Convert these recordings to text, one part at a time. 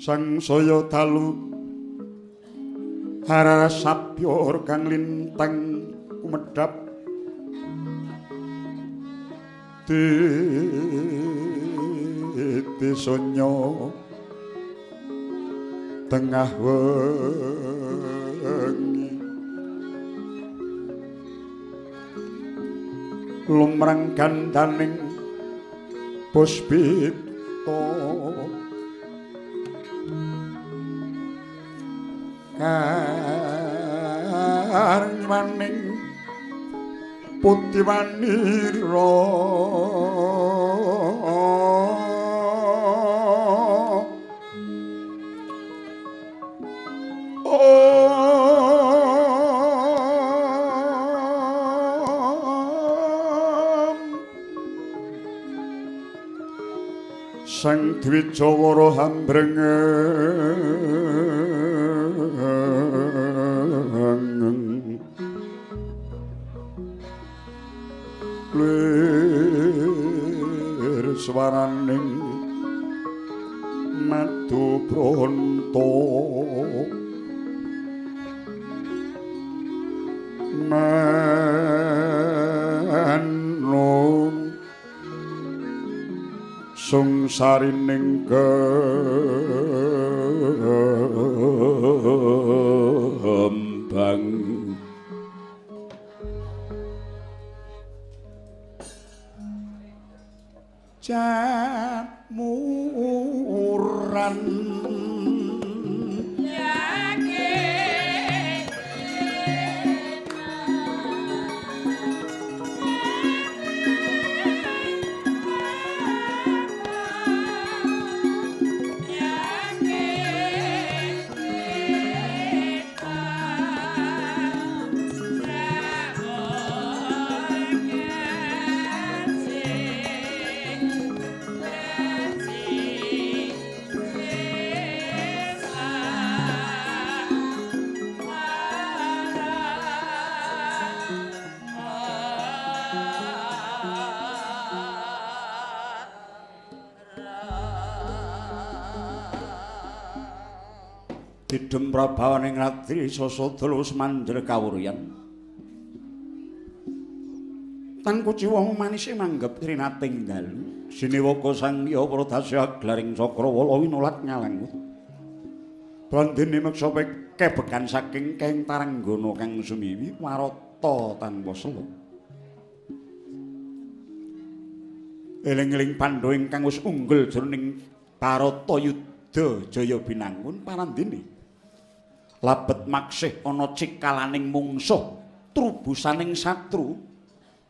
Sangsaya dalu hara sapyor kang lintang kumedhap titi sonya tengah wengi lumrang gandaning puspita karmaning putiwanira Sang Dwijawara hambreng lir swaraning madu bronto manung sungsarining kembang jamuran Didem prabawaning ratri sasada semanjer kawuryan. Tan kuciwa manise manggep trinating dalu. Siniwaka sang ya pradasya glaring cakrawala winulat ngalangut. Brandene meksa kebekan saking Keng Taranggana kang sumiwi warata tanpa sela. Eling-eling Pandhawa ingkang wis unggul jroning Bharata Yuda Jaya Binangun parandene. Labet maksih ana cikalaning mungsuh trubusaning satru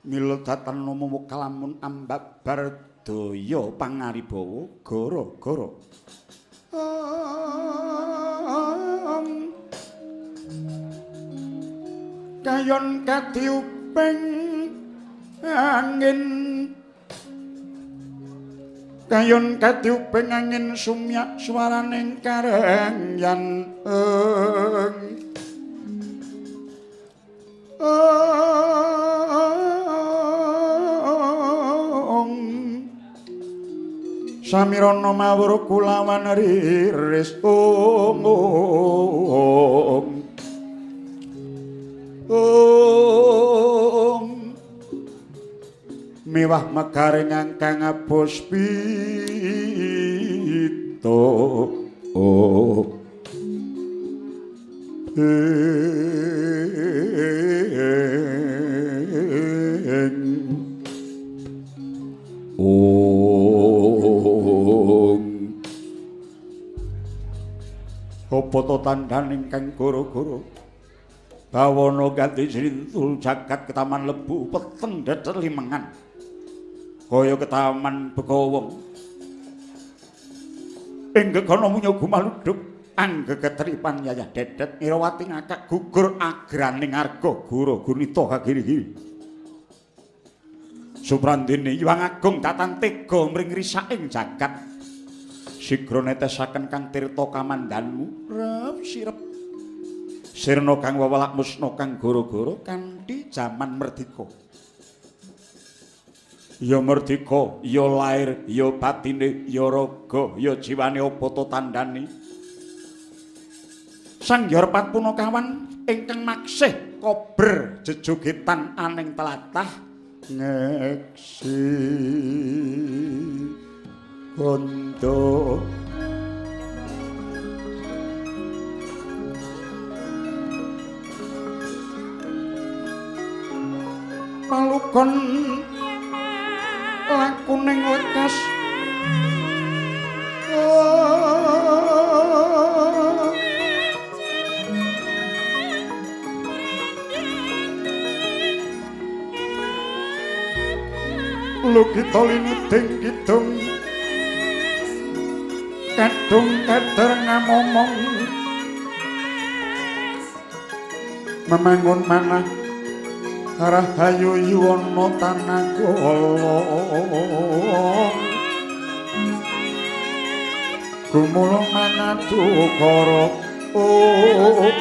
mila datan nama wekalamun ambabar daya pangaribawa gara-gara kayon kadiuping angin kayon kadiuping angin sumyak swaraning karengyan samirana mawur kulawan riris ong ong mewah megaring kang puspita oh ong apa to tandhaning kang goro-goro bawana ganti srintul jagat ketaman lebu peteng dedet limengan kaya ketaman Begawong ing gegono munyo gumaluduk anggegetripan yayah dedet Irawati ngakak gugur agraning arga goro gunita kagiri-giri Suprandene Hyang Agung datan tega mring risaking jagat sigra netesaken kang tirta kamandanmu rep sirep sirna kang wewelak musna kang goro-goro kanthi jaman merdika. Ya merdika, ya lair, ya batine, ya raga, ya jiwane apa to tandane. Sang Hyarpat Punakawan ingkang maksih kober jejogetan aning tlatah ngeksi gondo. Palukon lakuning lekas lukita liniding kidung kadung keder ngamomong memangun manah rahayu yuwana tanakala gumulung manadukara. Oh.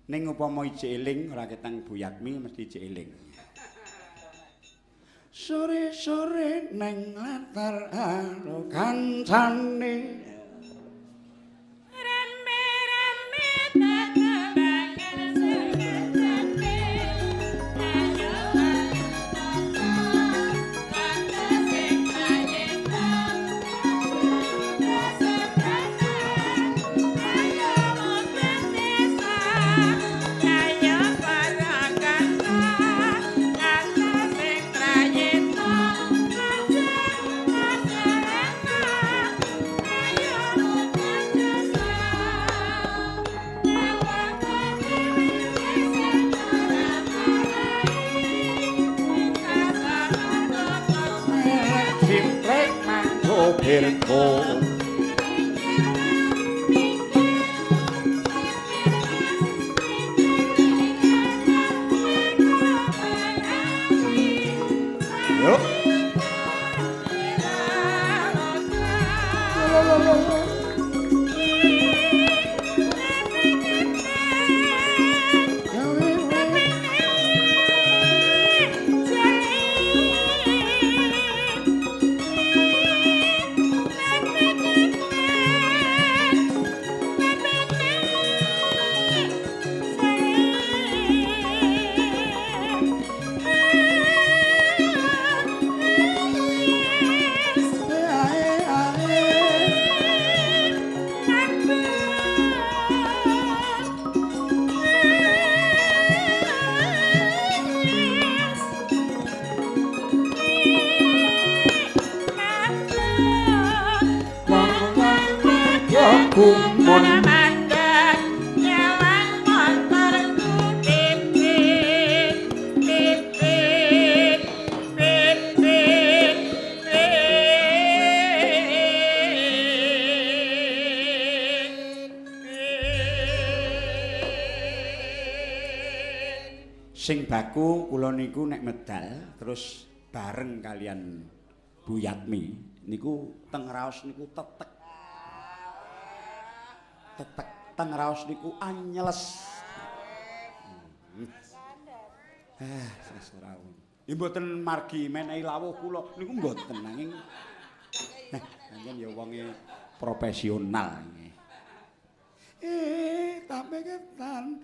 Ning upama ijik eling ora ketang Bu Yatmi mesti ijik eling. Sore-sore neng latar karo kancane rame-rame tetembangan sekecane ayo ayo tata sing prayekta ayo mutesa ayo para kanca kanca sing prayekta ayo Simplek mangko birko. Yuk. Sing baku kula niku nek medal terus bareng kalian Bu Yatmi niku teng raos niku tetek. Tetek teng raos niku anyles. Ah, ora. Ya mboten margi menehi lawuh kula niku mboten nanging pancen ya wonge profesional. Tape ketan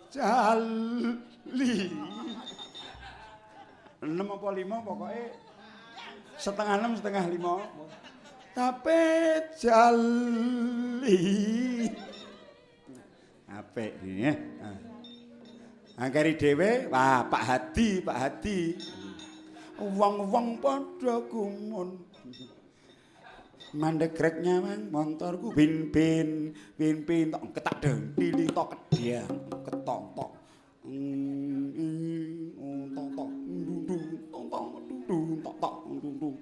jali. 6 apa 5 pokoke setengah 6 setengah 5. Tape jali. Apik nggih. Angkari dhewe, wah Pak Hadi, Pak Hadi. Wong-wong padha gumun. Mandegrek nyawang montorku bin bin bin bin tok ketak deng tili tok kedang ketok tok tok tok tok tok tok tok tok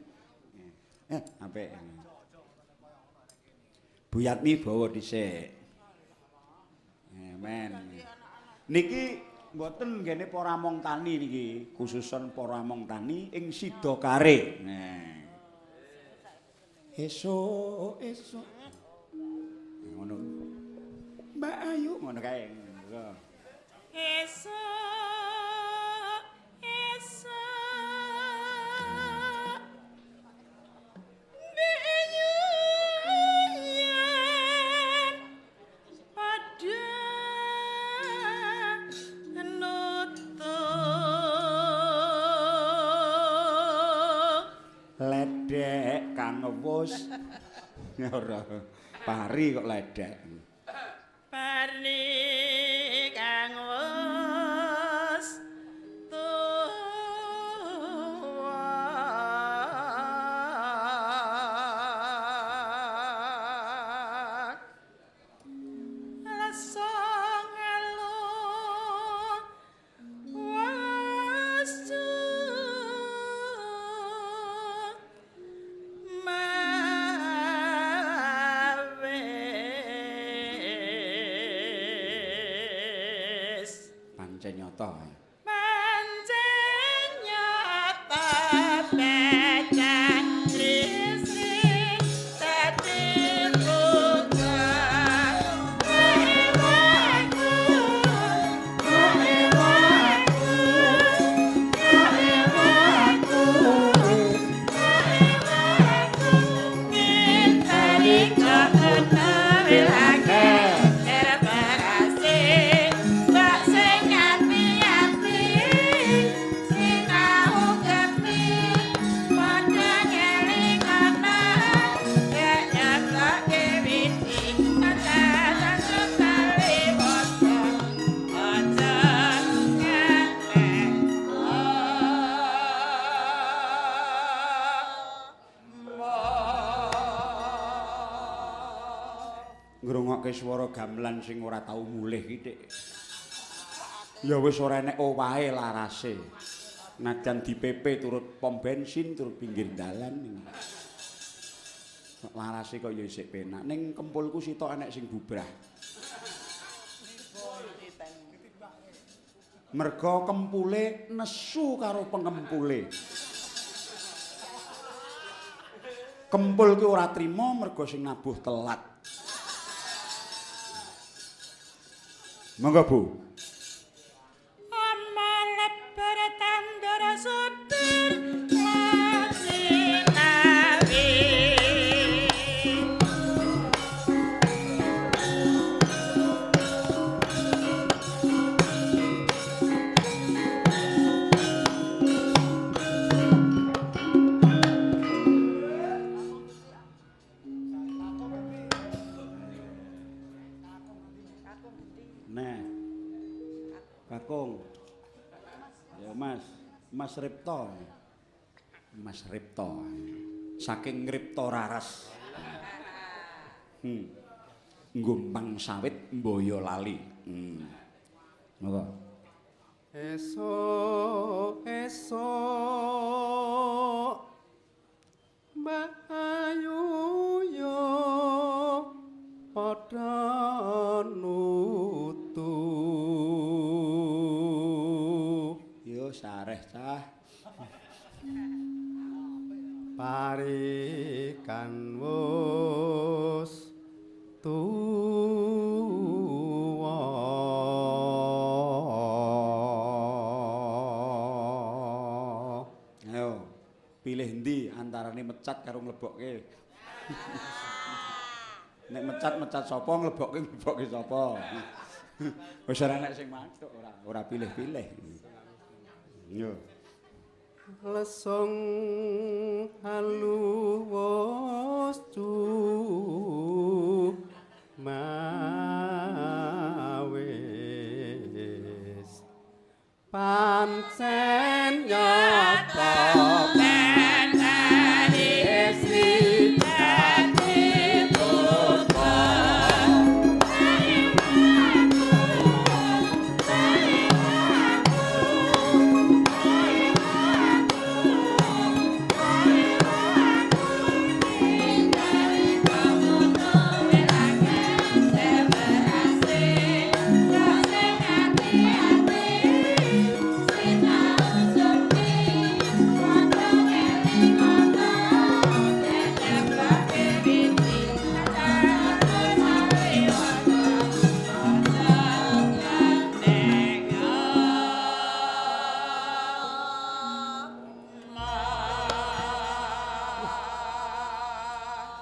apik. Bu Yatmi bawa dhisik. Men. Niki mboten nggene para among tani niki, khususon para among tani ing Sidokare. Nah. Esuk esuk ngono. Mbak Ayu ngono kae. Esuk esuk Mbak Ayu yen padha nutup ledek kang wus ora pari kok ledek pari kang wus tuwa lesong elo wasu pancen nyata. Pancen nyata becak listrik dadi buka. Ewaku, ewaku, ewaku, ewaku, ngenteni kok wilake. Ngrungokke swara gamelan sing ora tau mulih iki, Dik. Ya wis ora enek owahe larase. Najan dipepe turut pom bensin, turut pinggir dalan. Larase kok ya isih penak. Ning kempulku sitok enek sing bubrah. Merga kempule nesu karo pengempule. Kempul ki ora trima merga sing nabuh telat. Monggo Bu. Ama lebar tandur sudur masinawi. Nah. Kakung. Ya Mas, Mas Ripto. Mas Ripto. Saking Ngripto Raras. Nggumpang sawit Boyolali. Monggo. Esuk esuk Mbak Ayu yo padha nutup. Parikan wus tuwa. Ayo, pilih endi antarane mecat karo nglebokke. Nek mecat-mecat sapa, nglebokke nglebokke sapa. Wis ora enek sing mathuk, ora pilih-pilih. Yo. Lesung aluwus mawis pancen nyata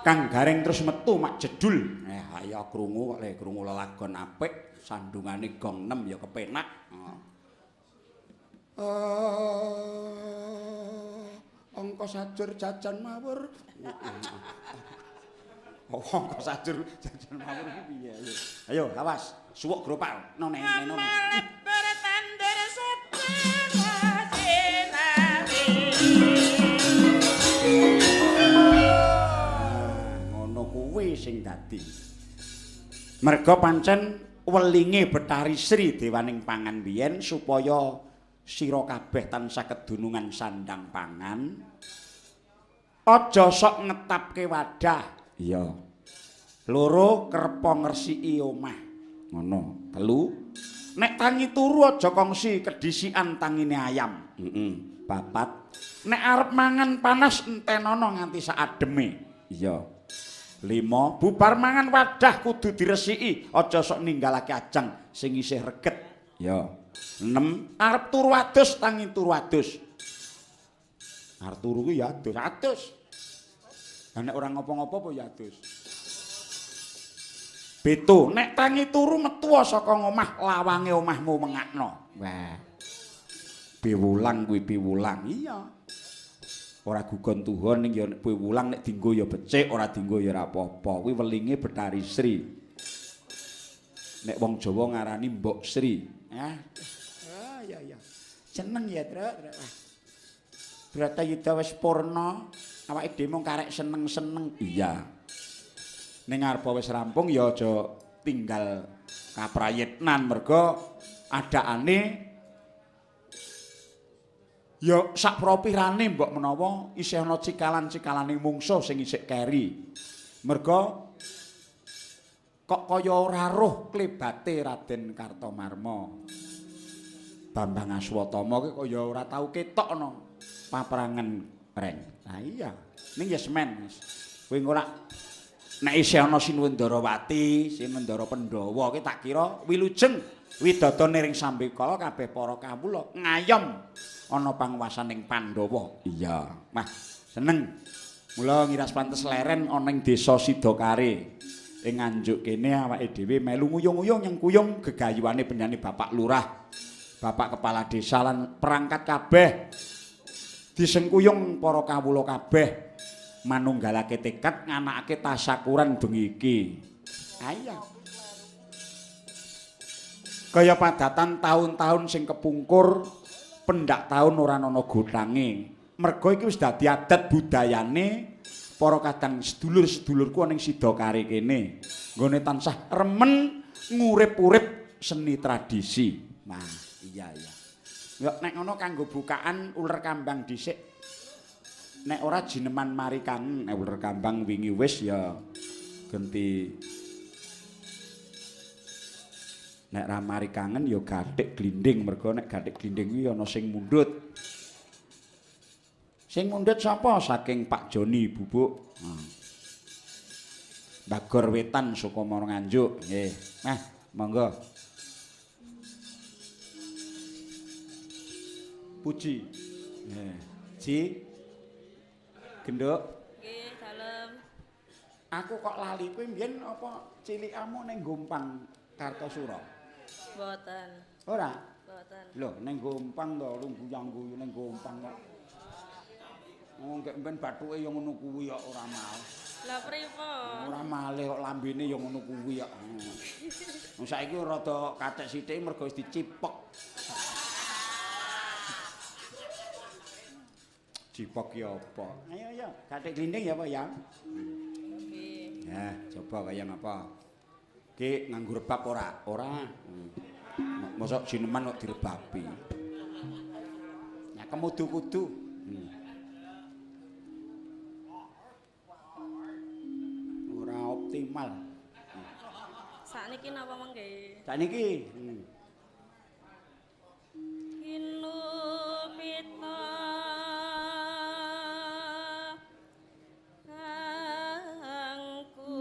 Kang Gareng terus metu mak jedul. Ayo krungu kok le krungu lelagon apik, sandungane gong 6 ya kepenak. Angka sajur jajan mawur. Oh, angka sajur jajan mawur iki piye? Ayo, awas, suwuk gropak. None none. Kuwi sing dadi. Merga pancen welinge Betari Sri dewaning pangan biyen supaya sira kabeh tansah kedunungan sandang pangan. Aja sok ngetapke wadah. Iya. Loro, kerpa ngresiki omah. Ngono. Telu, nek tangi turu aja kongsi kedisikan tangine ayam. Heeh. Papat, nek arep mangan panas entenono nganti saademe. Iya. 5, bubar mangan wadah kudu diresiki, aja sok ninggalake ajang sing isih reget. Ya. 6, arep turu adus tangi turu adus. Arep turu kuwi ya adus, adus. Lah nek ora ngopo-ngopo apa ya adus. 7, nek tangi turu metu saka omah, lawange omahmu mengakno. Wah. Piwulang kuwi piwulang. Iya. Ora gugon tuhon ning ya piwulang nek dinggo ya becik, ora dinggo ya ora apa-apa. Kuwi welinge Betari Sri. Nek wong Jawa ngarani Mbok Sri. Ah. Oh iya iya. Seneng ya, Truk. Bratayuda wis purna, awake dhewe mung karek seneng-seneng. Iya. Ning arepa wis rampung ya aja tinggal kaprayitnan merga adaane ya sak propirane mbok menawa isih ana cikalan-cikalane mungsuh sing isih keri. Merga kok kaya ora roh klebate Raden Kartomarma. Bambang Aswatama ki kaya ora tau ketok ana paprangan reng. Lah iya, ning ya semen. Kowe ora nek isih ana Sinuwundarawati, Sinundara Pandhawa ki tak kira wilujeng widadane ring sambekala kabeh para kawula ngayom ana panguwasaning Pandhawa. Iya, mah seneng. Mula ngiras pantes leren ana ing desa Sidakare. Ing Nganjuk kene awake dhewe melu nguyung-nguyung nyengkuyung gegayuhane penjane Bapak Lurah, Bapak Kepala Desa lan perangkat kabeh. Disengkuyung para kawula kabeh manunggalake tekad nganakake tasakuran bengi iki. Ayo. Kaya padatan taun-taun sing kepungkur pendak taun ora ana gotange. Merga iki wis dadi adat budayane para kadang sedulur-sedulurku ana ing Sidakare kene. Nggone tansah remen ngurip-urip seni tradisi. Nah, iya iya. Ya nek ngono kanggo bukaan uler kambang dhisik. Nek ora jineman mari kangen, nek uler kambang wingi wis ya genti. Nek ra mari kangen ya gathik glinding, merga nek gathik glinding kuwi ana sing mundhut. Sing mundhut sapa? Saking Pak Joni Bubuk. Bagor Wetan Sukamara Nganjuk. Nggih. Nah, monggo. Puji. Nggih. Ji. Genduk. Nggih, dalem. Aku kok lali kuwi mbiyen apa cilikamu ning Gompang Kartosuro? Mboten. Ora? Mboten. Lho, ning Gompang to, lungguyang-guyu ning Gompang kok. Wong gek mben bathuke ya ngono kuwi kok ora mau. Lah pripun? Ora malih kok lambene ya ngono kuwi kok. Wong saiki rada kathek sithik mergo wis dicipek. Cipek ya apa? Ayo ayo, kathek glinding ya apa ya? Nggih. Ya, coba kaya ngapa? Ki nganggo rebab ora? Ora. Mosok jineman kok direbabi. Ya kemudu-kudu. Ora optimal. Sakniki napa mengke? Sakniki. Kinumita kangku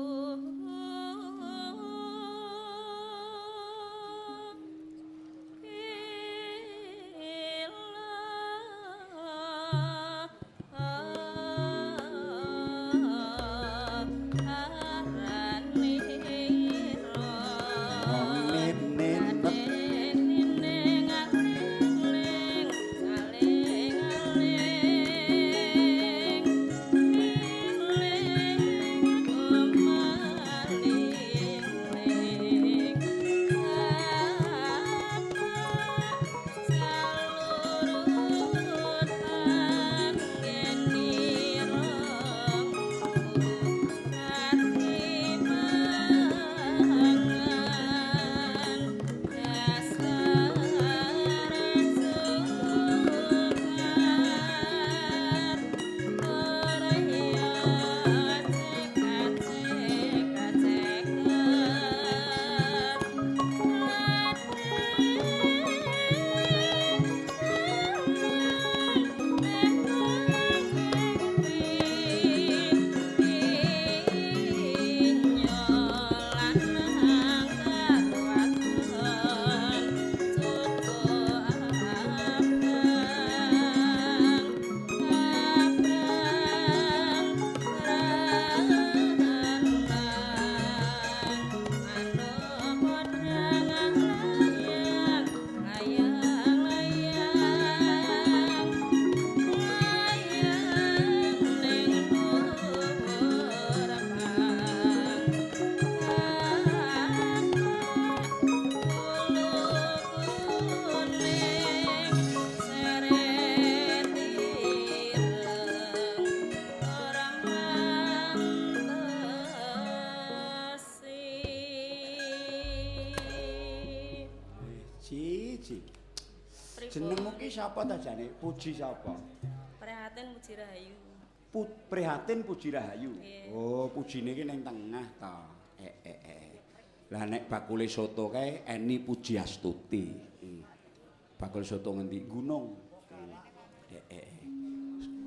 Jenengmu ki sapa ta jane? Puji sapa? Prihatin Puji Rahayu. Prihatin Puji Rahayu. Yeah. Oh, pujine ki ning tengah ta. Lah nek bakule soto kae Eni Puji Astuti. Bakul soto ngendi? Gunung.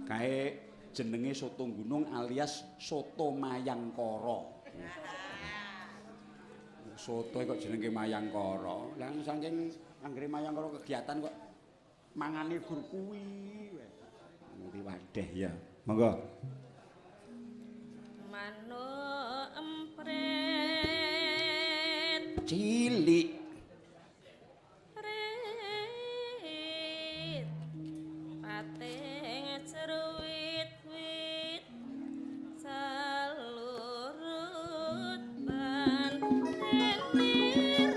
Kae jenenge soto gunung alias soto Mayangkara. Soto kok jenenge Mayangkara. Lah saking anggere Mayangkara kegiatan kok mangane gur kuwi. Ngerti wadeh ya. Monggo. Manuk emprit cilik rit pating ceruwit-wit salurut ban yeah.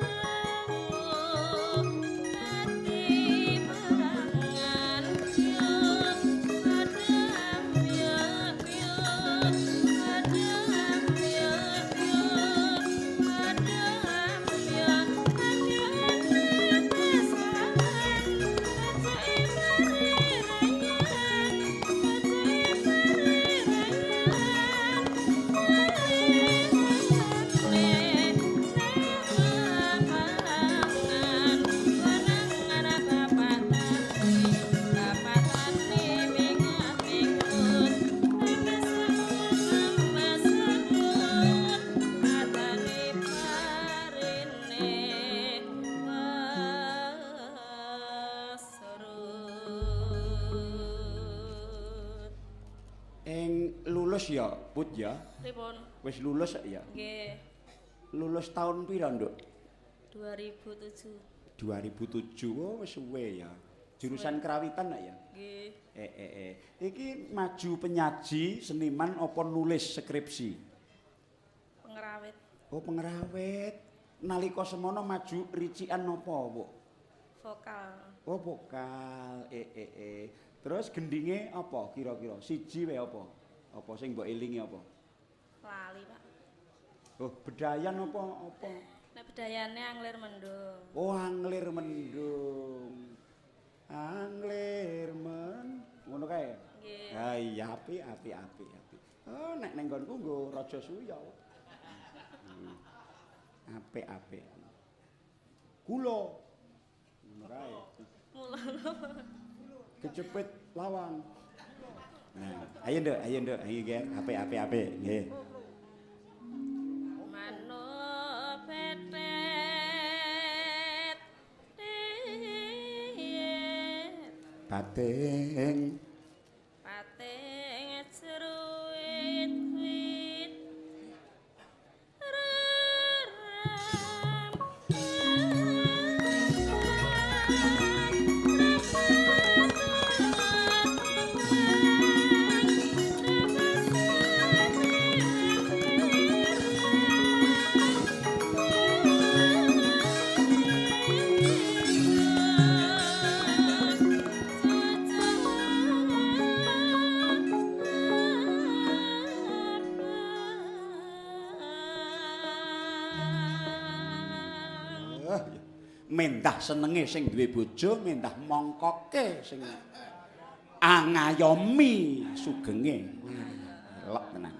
lulus ya, Put ya? Pripun? Wis lulus ya? Nggih. Lulus tahun pira, Nduk? 2007. 2007. Oh, wis suwe ya. Jurusan kerawitan nak ya? Nggih. Iki maju penyaji, seniman apa nulis skripsi? Pengrawit. Oh, pengrawit. Nalika semono maju ricikan napa, Bu? Vokal. Oh, vokal. Terus gendinge apa kira-kira? Siji wae apa? Apa sing mbok elingi apa? Lali, Pak. Oh, bedayan apa apa? Nek bedayane Anglir Mendung. Oh, Anglir Mendung. Anglir men ngono kae. Nggih. Ha iya, apik apik apik apik. Oh, nek ning nggonku nggo Raja Suya. Apik apik. Kula. Ngono kae. Mula. Kecepet lawang. Nah, ayo Nduk, ayo Nduk, ayo nggih, apik apik apik nggih. Manuk petet tiyet Pating pating jeruit wit reram. Mendah senenge sing duwe bojo, mendah mongkoke sing angayomi sugenge. Elok tenan.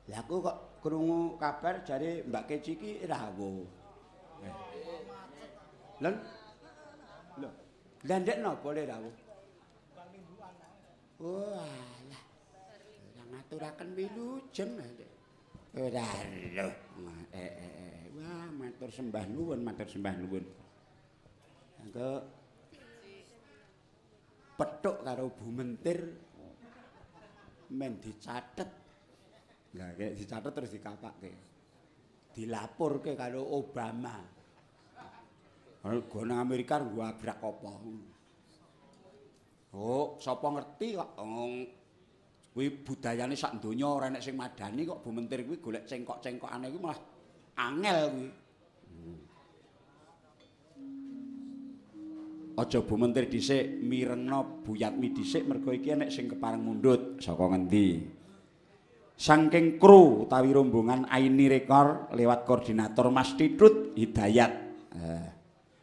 Lah aku kok krungu kabar jare Mbak Keci iki rawuh. Lha lho, lha ndek napa le rawuh? Oh alah. Ora ngaturaken wilujeng. Ora lho. Wah, matur sembah nuwun, matur sembah nuwun. Engko petuk karo Bu Mentir men dicatet. Lah nek dicatet terus dikapake. Dilaporke karo Obama. Go nang Amerika nggo abrak apa. Oh, sapa ngerti kok kuwi budayane sak donya ora enek sing madani kok Bu Mentir kuwi golek cengkok-cengkokane kuwi malah angel kuwi. Aja Bu Mentir dhisik mirengno Bu Yatmi dhisik mergo iki enek sing kepareng mundhut saka ngendi. Saking kru utawi rombongan Aini Rekor lewat koordinator Mas Titut Hidayat.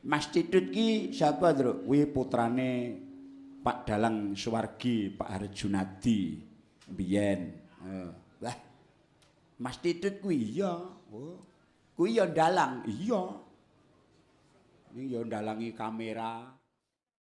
Mas Titut ki sapa, Ndruk? Kuwi putrane Pak Dalang Suwargi, Pak Harjunadi mbiyen. Wah. Mas Titut kuwi iya. Oh. Kuwi ya ndalang. Iya. Ini ya ndalangi kamera.